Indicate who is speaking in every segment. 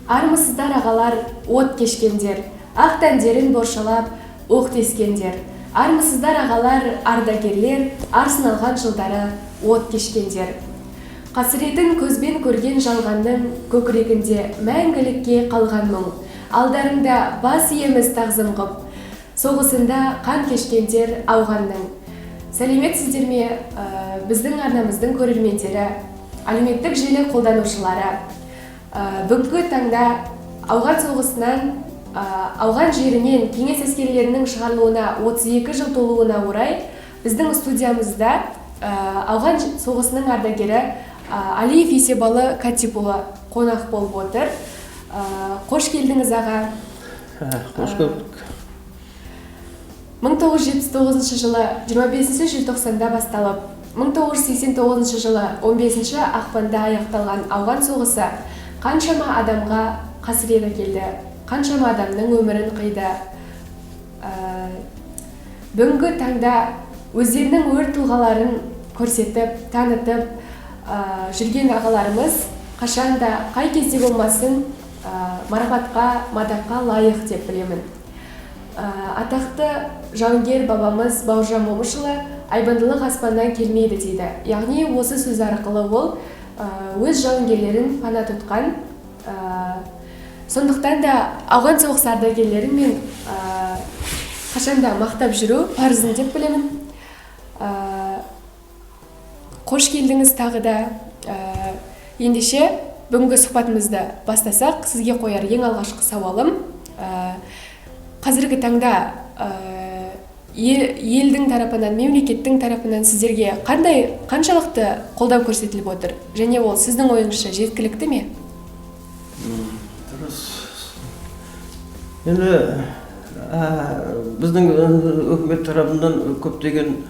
Speaker 1: Армысыздар, ағалар, от кешкендер, ақ тәндерін боршалап, оқ тескендер. Армысыздар, ағалар, ардагерлер, ар сыналған жылдары от кешкендер. Қасіретін көзбен көрген жалғанның көкірегінде мәңгілікке қалған мұң. Алдарыңда бас иеміз тағзым ғып, соғысында қан кешкендер ауғанның. Сәлеметсіздер ме, біздің арнамыздың көрермендері, әлеуметтік желі қолданушылары? Бүгінгі таңда ауған соғысынан, ауған жерінен кеңес әскерлерінің шығарылуына 32 жыл толуына орай біздің студиямызда ауған соғысының ардагері Алиев Есебалы Катипұлы қонақ болып отыр. Қош келдіңіз, аға.
Speaker 2: Қош көрдік.
Speaker 1: 1979 жылы 25 желтоқсанда басталып, 1989 жылы 15 ақпанда аяқталған ауған соғысы қаншама адамға қасірет әкелді, қаншама адамның өмірін қиды. Бүгінгі таңда өздерінің өр тұлғаларын көрсетіп, танытып жүрген ағаларымыз қашанда, қай кезде болмасын, марапатқа, мадаққа лайық деп білемін. Атақты жауынгер бабамыз Бауыржан Момышұлы «Айбындылық аспаннан келмейді» дейді. Яғни осы сөз арқылы ол өз жауынгерлерін пана тұтқан. Сондықтан да ауған соғысы ардагерлерін мен қашанда мақтап жүру парызым деп білемін. Қош келдіңіз тағы да. Ендеше бүгінгі сұхбатымызды бастасақ, сізге қояр ең алғашқы сауалым: қазіргі таңда елдің тарапынан, мемлекеттің тарапынан сіздерге қандай, қаншалықты қолдау көрсетіліп отыр және ол сіздің ойыңызша жеткілікті ме?
Speaker 2: Дұрыс. Енді біздің үкімет тарапынан көптеген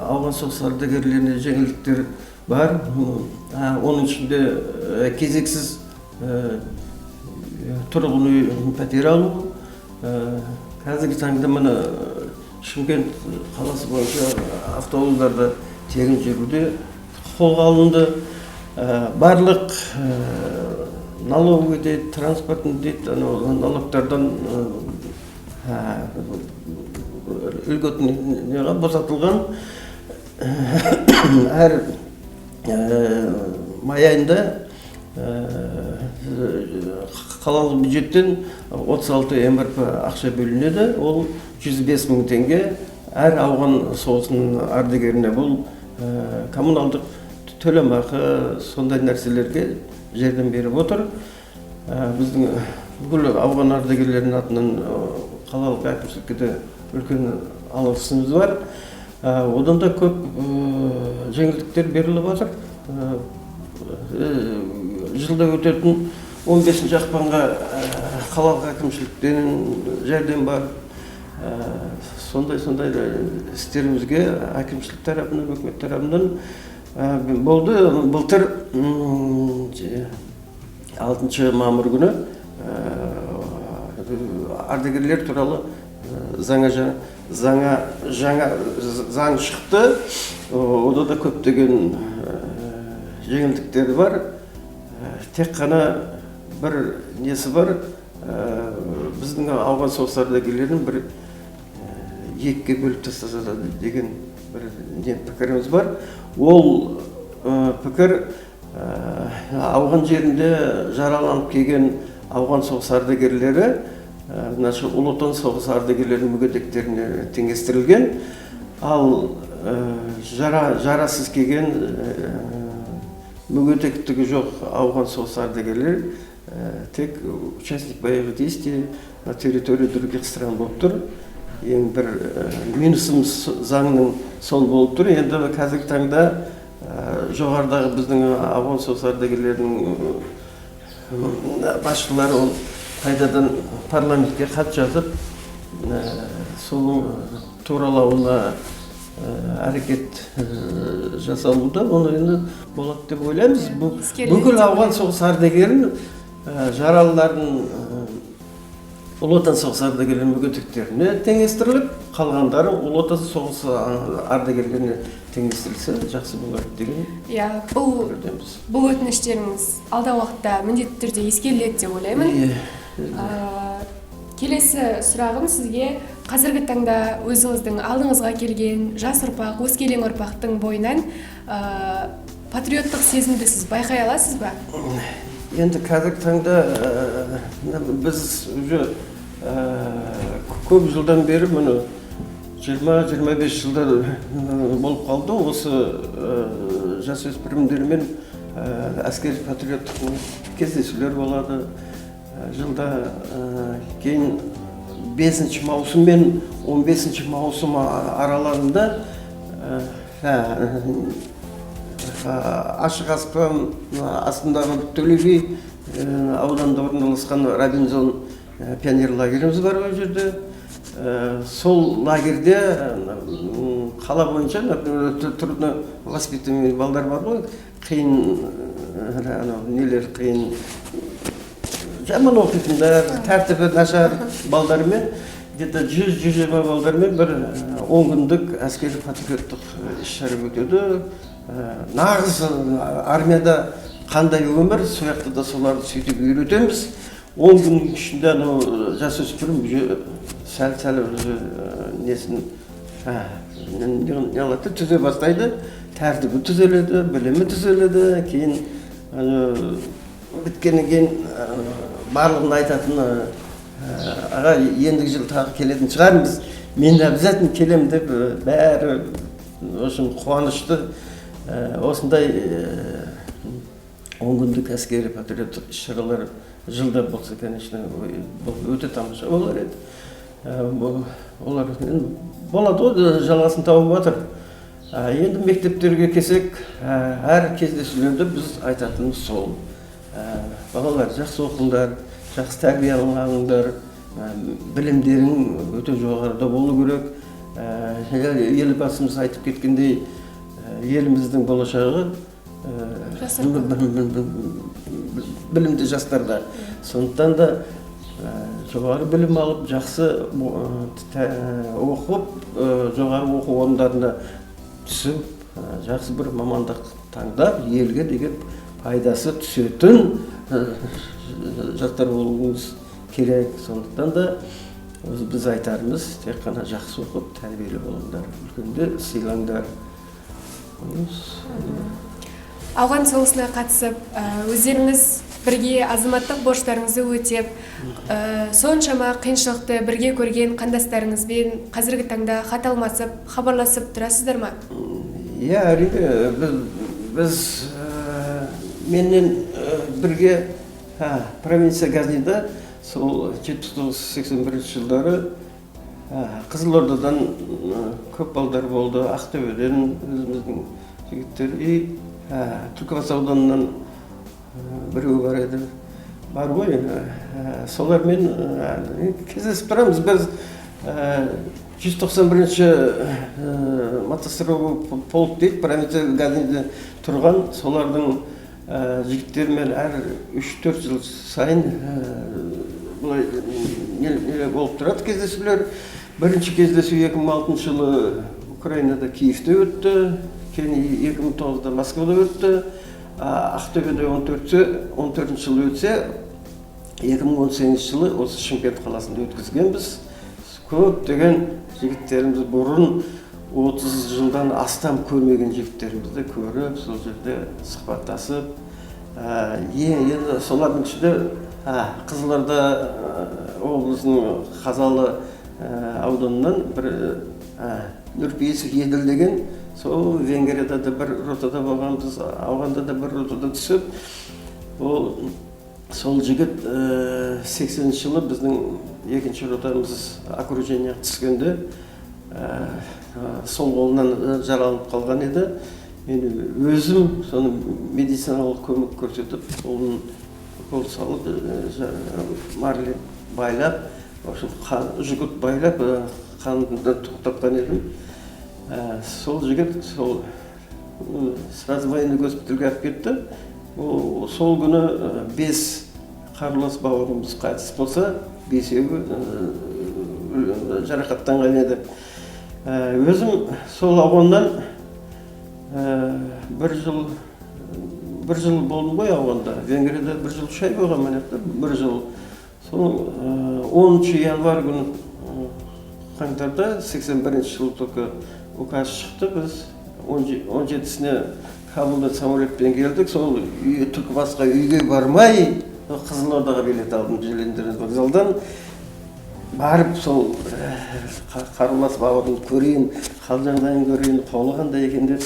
Speaker 2: ауған соғысы ардагерлеріне жеңілдіктер бар. Оның ішінде кезексіз тұрғын үй, пәтер алу. Қазіргі таңда міне Шымкент қаласы бойынша автобустарда тегін жүруде қолға алынды. Барлық налоговый дейді, транспортный дейді, анау налогтардан льготный босатылған. Әр май айында қалалық бюджеттен 36 МРП ақша бөлінеді. Ол 105 мың теңге әр ауған соғысының ардагеріне. Бұл коммуналдық төлемақы, сондай нәрселерге жәрдем беріп отыр. Біздің бүкіл ауған ардагерлерінің атынан қалалық әкімшілікке де үлкен алғысымыз бар. Одан да көп жеңілдіктер беріліп жатыр. Жылда өтетін 15 ақпанға қалалық әкімшіліктен жәрдем бар. Сондай істерімізге әкімшілік тарапынан, үкімет тарапынан болды. Былтыр 6 мамыр күні ардагерлер туралы жаңа заң шықты. Ода да көптеген жеңілдіктер бар. Тек қана бір несі бар: біздің ауған соғысы ардагерлерін бір екіге бөліп тастаса да деген бір не пікіріміз бар. Ол пікір ауған жерінде жараланып келген ауған соғысы ардагерлері мына Ұлы Отан соғысы ардагерлерінің мүгедектеріне теңестірілген, ал жарасыз келген, мүгедектігі жоқ ауған соғысы ардагерлер тек участник боевых действий на территории других стран болып тұр. Ең бір минусымыз заңның сол болып тұр. Енді қазіргі таңда жоғарыдағы біздің ауған соғысы ардагерлерінің басшылары ол қайтадан парламентке хат жазып, соның туралауына әрекет жасалуда. Оны енді болады деп ойлаймыз. Бүкіл ауған соғысы ардагерін, жаралыларын Ұлы Отан соғысы ардагерлерінің мүгедектеріне теңестіріліп, қалғандары Ұлы Отан соғысы ардагерлеріне теңдестірілсе, жақсы болар деген
Speaker 1: Иә, бұл
Speaker 2: пікірдеміз.
Speaker 1: Бұл өтініштеріңіз алдағы уақытта міндетті түрде ескеріледі деп ойлаймын. Келесі сұрағым сізге: қазіргі таңда өзіңіздің алдыңызға келген жас ұрпақ, өскелең ұрпақтың бойынан патриоттық сезімді сіз байқай аласыз ба?
Speaker 2: Енді қазіргі таңда мына біз уже көп жылдан бері, міне, 20-25 жылдар болып қалды, осы жасөспірімдермен әскери патриоттық кездесулер болады жылда. Кейін 5 маусым мен 15 маусым аралығында ашық аспан астындағы Төле би ауданында орналасқан Робинзон пионер лагеріміз бар. Ол жерде, сол лагерьде қала бойынша, например, трудно воспитанный балдар бар ғой, қиын, анау нелер, қиын, жаман оқитындар, тәртібі нашар балдармен, где-то 100-120 балдармен бір 10 күндік әскери патриоттық іс шара өтеді. Нағыз армияда қандай өмір, сол жақта да соларды сөйтіп үйретеміз. 10 күннің ішінде анау жасөспірім уже сәл сәл уже несін не қылады, түзе бастайды, тәртібі түзеледі, білімі түзеледі. Кейін ана біткеннен кейін барлығын айтатыны: «Аға, ендігі жылы тағы келетін шығармыз, мен обязательно келемін», — деп бәрі, в общем, қуанышты. Осындай 10 күндік әскери патриоттық іс шаралар жылда болса, конечно, бұл өте тамаша болар еді. Олар енді болады ғой, жалғасын тауып жатыр. Енді мектептерге келсек, әр кездесулерде біз айтатынымыз сол: балалар, жақсы оқыңдар, жақсы тәрбие алыңдар, білімдерің өте жоғарыда болу керек. Елбасымыз айтып кеткендей, еліміздің болашағы
Speaker 1: Жас
Speaker 2: білімді жастарда. Сондықтан да жоғары білім алып, жақсы оқып, жоғары оқу орындарына түсіп, жақсы бір мамандық таңдап, елге деген пайдасы түсетін жастар болуымыз керек. Сондықтан да біз айтарымыз: тек қана жақсы оқып, тәрбиелі болыңдар, үлкенді сыйлаңдар.
Speaker 1: Ауған соғысына қатысып, өздеріңіз бірге азаматтық борыштарыңызды өтеп, соншама қиыншылықты бірге көрген қандастарыңызбен қазіргі таңда хат алмасып, хабарласып тұрасыздар ма?
Speaker 2: Иә, әрине, біз менен бірге провинция Газнида сол 79-81 жылдары Қызылордадан көп балдар болды, Ақтөбеден өзіміздің жігіттер и Түлкібас ауданынан біреу бар еді, бар ғой. Солармен кездесіп тұрамыз. Біз 191-ші мотострелковый полк дейді, провинция Газниде тұрған, солардың жігіттерімен әр 3-4 жыл сайын былай не болып тұрады кездесулер. Бірінші кездесу 2006 жылы Украинада, Киевте өтті, кейін 2009-да Москвада өтті. Ақтөбеде 14 жылы өтсе, 2018 жылы осы Шымкент қаласында өткізгенбіз. Көптеген жігіттеріміз, бұрын 30 жылдан астам көрмеген жігіттерімізді көріп, сол жерде сұхбаттасып, енді солардың ішінде Қызылорда облысының Қазалы ауданынан бір Нұрпейісов Еділ деген, сол Венгрияда да бір ротада болғанбыз, Ауғанда да бір ротада түсіп, ол сол жігіт 80-жылы біздің екінші ротамыз окружение ға түскенде сол қолынан жараланып қалған еді. Мен өзім соны медициналық көмек көрсетіп, қолын укол салып, марля байлап, в общем, жгут байлап, қанды тоқтатқан едім. Сол жігіт сол сразу военный госпитальге алып кетті. Ол сол күні бес қарулас бауырымыз қайтыс болса, бесеуі жарақаттанған еді. Өзім сол ауғаннан Бір жыл болдым ғой Ауғанда. Венгрияда бір жыл 3 ай болған, мына жақта бір жыл. Сол 10 январь күні, қаңтарда 81 жылы только указ шықты. Біз 17-сіне Кабулда самолетпен келдік. Сол үй, Түлкібасқа үйге бармай, Қызылордаға билет алдым железнодорожный вокзалдан. Барып сол қарулас бауырымды көрейін, хал жағдайын көрейін, қолы қандай екен деп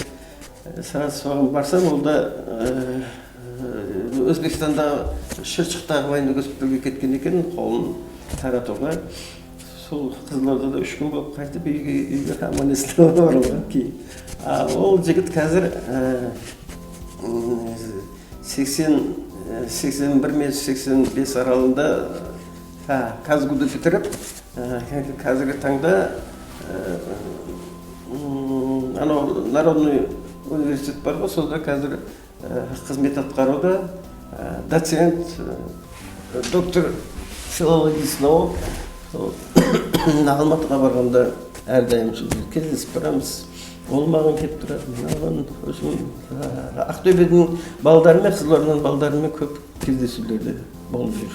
Speaker 2: сразу соған барсам, ол да Өзбекстандағы Шыршықтағы военный госпитальге кеткен екен қолын таратуға. Сол Қызылордада 3 күн болып қайтып, үйге аман есен оралған кейін. А ол жігіт қазір 81 мен 85 аралығында КазГУ-ды бітіріп, қазіргі таңда анау народный университет бар ғой, сонда қазір қызмет атқаруда, доцент, доктор филологических наук. Сол Алматыға барғанда әрдайым сол кездесіп тұрамыз. Ол маған келіп тұрады, мен оған. Өзім Ақтөбенің балдарымен, Қызылорданың балдарымен көп кездесулерде болып жүр.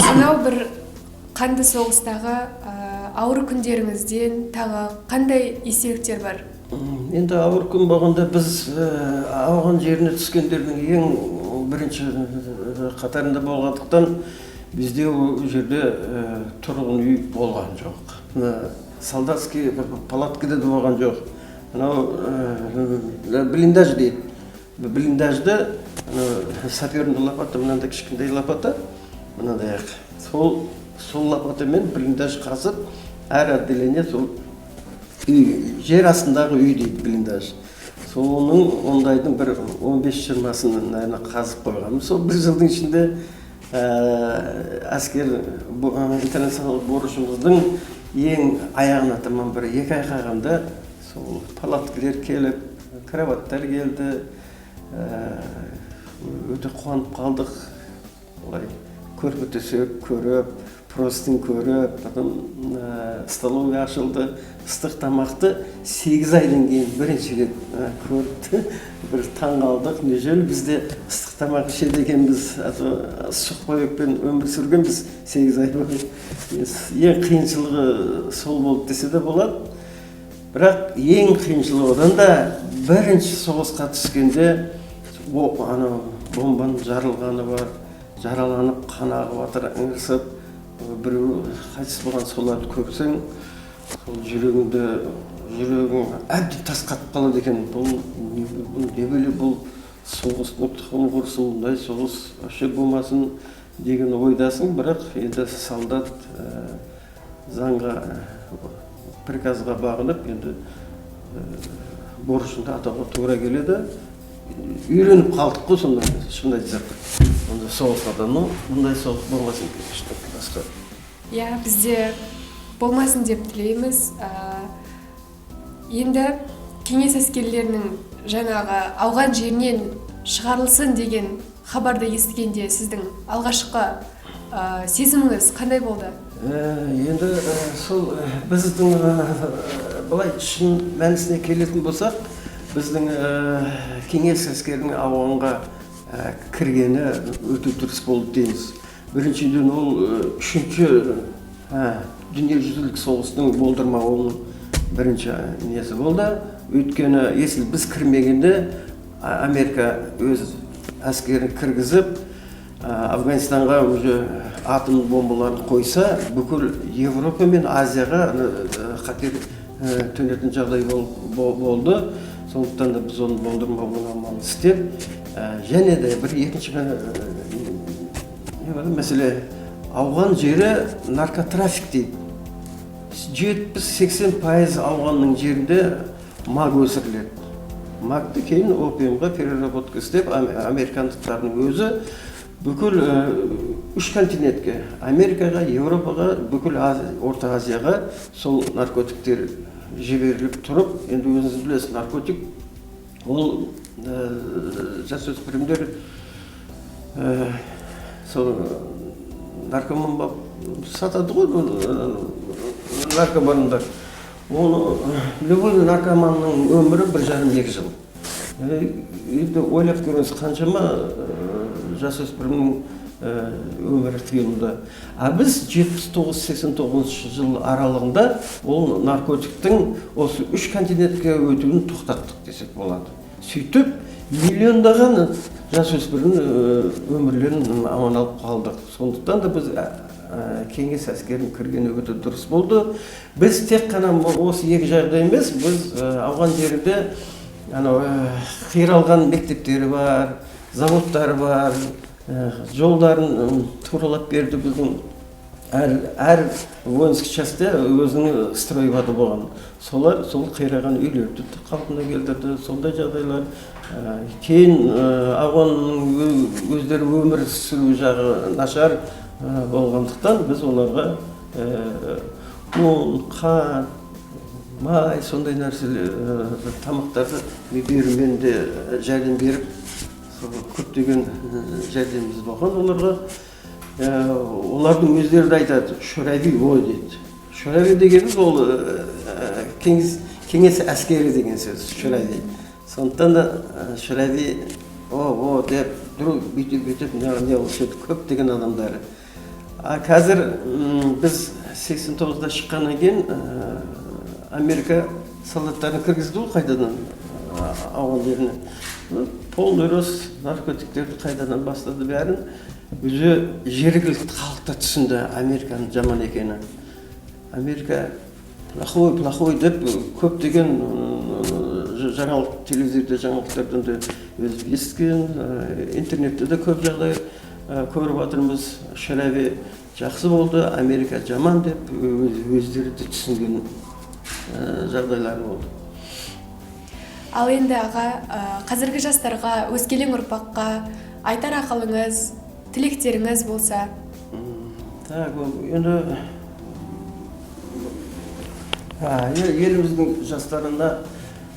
Speaker 1: Сонау бір қанды соғыстағы ауыр күндеріңізден тағы қандай естеліктер бар?
Speaker 2: Енді ауыр күн болғанда, біз ауған жеріне түскендердің ең бірінші қатарында болғандықтан, бізде ол жерде тұрғын үй болған жоқ, мына солдатский палаткада да болған жоқ. Анау блиндаж дейді, блиндажды анау саперный лопата, мынандай кішкентай лопата, мынандай ақ, сол лопатамен блиндаж қазып, әр отделение сол үй, жер астындағы үй дейді блиндаж, соның ондайдың бір 15-20-сын, наверное, қазып қойғанбыз. Сол бір жылдың ішінде әскер интернационалдық борышымыздың ең аяғына таман 1-2 ай қалғанда сол палаткілер келіп, кроваттар келді. Өте қуанып қалдық. Олай көрпе төсек көріп, простынь көріп, потом столовый ашылды, ыстық тамақты 8 айдан кейін бірінші рет көріп, бір таң қалдық: неужели бізде ыстық тамақ ішеді екенбіз, а то сухпайокпен өмір сүргенбіз 8 ай бойы. Ең қиыншылығы сол болды десе де болады. Бірақ ең қиыншылығы одан да бірінші соғысқа түскенде анау бомбаның жарылғаны бар, жараланып, қан ағып жатыр, ыңырсып, біреу қайтыс болған, соларды көрсең, сол жүрегің әбден тас қатып қалады екен. Бұл не бәле, бұл соғыстың тұқымы құрысын, мұндай соғыс вообще болмасын деген ойдасың. Бірақ енді солдат заңға, приказға бағынып, енді борышыңды атауға тура келеді. Үйреніп қалдық қой сонда, шынымды айтсақ, ондай соғысқа да. Ну, мұндай соғыс болмасын екен басқа.
Speaker 1: Иә, бізде болмасын деп тілейміз. Енді кеңес әскерлерінің жаңағы ауған жерінен шығарылсын деген хабарды естігенде сіздің алғашқы сезіміңіз қандай болды?
Speaker 2: Енді сол біздің былай шын мәнісіне келетін болсақ, біздің кеңес әскерінің ауғанға кіргені өте дұрыс болды дейміз. Біріншіден, ол үшінші дүниежүзілік соғыстың болдырмауының бірінші несі болды. Өйткені если біз кірмегенде, Америка өз әскерін кіргізіп, Афганистанға уже атом бомбаларын қойса, бүкіл Европа мен Азияға қатер төнетін жағдай болды. Сондықтан да біз оны болдырмау амалын істеп, және де бір екінші не бар, мәселе, ауған жері наркотрафик дейді. 70-80% ауғанның жерінде мак өсіріледі. Макты кейін опиумға переработка істеп, американдықтардың өзі бүкіл үш континентке: Америкаға, Еуропаға, бүкіл Орта Азияға сол наркотиктер жіберіліп тұрып. Енді өзіңіз білесіз, наркотик ол жасөспірімдер сол наркоман болып сатады ғой наркомандар. Оны любой наркоманның өмірі 1,5-2 жыл. Енді ойлап көріңіз, қаншама жасөспірімнің өмірі қиылуда. А біз 79-89 жыл аралығында ол наркотиктің осы 3 континентке өтуін тоқтаттық десек болады. Сөйтіп миллиондаған жасөспірімнің өмірлерін аман алып қалдық. Сондықтан да біз кеңес әскерінің кіргені өте дұрыс болды. Біз тек қана осы екі жағдай емес, біз ауған жерінде анау қиралған мектептері бар, заводтары бар, жолдарын туралап берді. Біздің әр воинский частьте өзінің стройбаты болған. Солар сол қираған үйлерді қалпына келтірді. Сондай жағдайлар. Кейін ауғанның өздері өмір сүру жағы нашар болғандықтан, біз оларға ұн, қант, май, сондай нәрселер, тамақтарды берумен де жәрдем беріп, сол көптеген жәрдеміміз болған оларға. Олардың өздері де айтады, шурави ой дейді. Шурави дегеніміз ол кеңес әскері деген сөз, шурави. Сондықтан да шурави о деп бүйтіп бүйтіп не қылушы еді көптеген адамдары. А қазір біз 89-да шыққаннан кейін Америка солдаттарын кіргізді ғой қайтадан ауған жеріне. Полный рост наркотиктерді қайтадан бастады бәрін. Өзі жергілікті халық та түсінді Американың жаман екенін. Америка плохой, плохой деп көптеген жаңалық, телевизорда жаңалықтардан да өзі естіген, интернетте де көп жағдай көріп жатырмыз. Шарави жақсы болды, Америка жаман деп өздері де түсінген жағдайлар болды.
Speaker 1: Ал енді, аға, қазіргі жастарға, өскелең ұрпаққа айтар ақылыңыз, тілектеріңіз болса?
Speaker 2: Так, енді еліміздің жастарына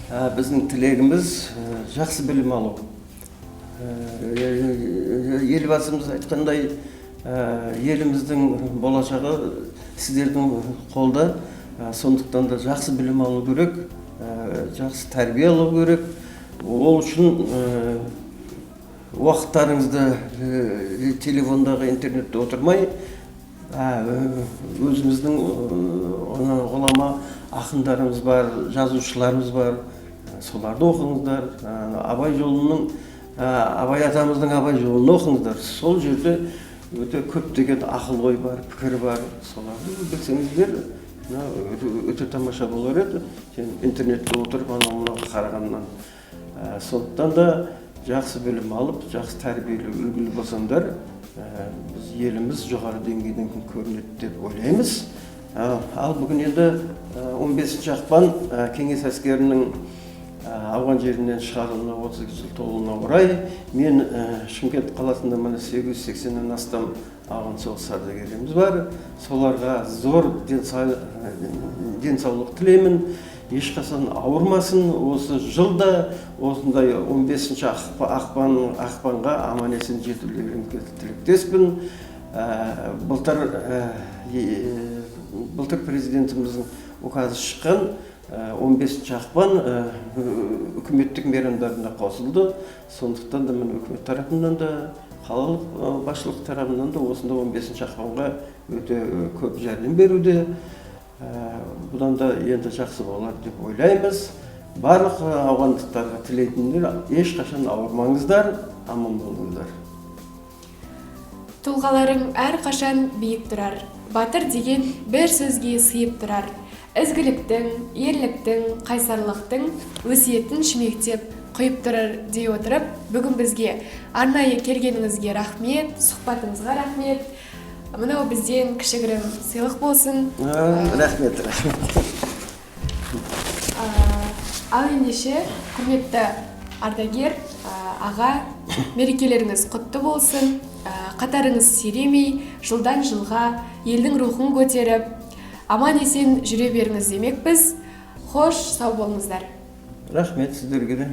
Speaker 2: біздің тілегіміз жақсы білім алу. Елбасымыз айтқандай, еліміздің болашағы сіздердің қолда. Сондықтан да жақсы білім алу керек, жақсы тәрбие алу керек. Ол үшін уақыттарыңызды телефондағы, интернетте отырмай, өзіміздің ғұлама ақындарымыз бар, жазушыларымыз бар, соларды оқыңыздар. Абай жолының, Абай атамыздың Абай жолын оқыңыздар. Сол жерде өте көптеген ақыл ой бар, пікір бар. Соларды білсеңіздер, өте тамаша болар еді. Сен интернетте отырып анау мынау қарағаннан. Сондықтан да жақсы білім алып, жақсы тәрбиелі, үлгілі болсаңдар, біз еліміз жоғары деңгейден көрінеді деп ойлаймыз. Ал бүгін енді 15 ақпан, кеңес әскерінің ауған жерінен шығарылуына 32 жыл толуына орай, мен Шымкент қаласында міне 880-нен астам ауған соғысы ардагеріміз бар. Соларға зор денсаулық тілеймін. Ешқашан ауырмасын. Осы жылда осындай 15 ақпанға аман есен жетулеріңізге тілектеспін. Былтыр президентіміздің указы шыққан, 15 ақпан үкіметтік мейрамдарына қосылды. Сондықтан да мен үкімет тарапынан да, қалалық басшылық тарапынан да осында 15 ақпанға өте көп жәрдем беруде. Бұдан да енді жақсы болады деп ойлаймыз. Барлық ауғандықтарға тілейтіндер, ешқашан ауырмаңыздар, аман болыңыздар.
Speaker 1: Тұлғаларың әрқашан биік тұрар, батыр деген бір сөзге сыйып тұрар. Ізгіліктің, ерліктің, қайсарлықтың өсиетін шүмектеп құйып тұрар дей отырып, бүгін бізге арнайы келгеніңізге рахмет, сұхбатыңызға рахмет. Мынау бізден кішігірім сыйлық болсын.
Speaker 2: Рахмет, рахмет.
Speaker 1: Ал ендеше, құрметті ардагер, аға, мерекелеріңіз құтты болсын. Қатарыңыз сиремей, жылдан жылға елдің рухын көтеріп, аман есен жүре беріңіз демекпіз. Хош, сау болыңыздар.
Speaker 2: Рахмет сіздерге де.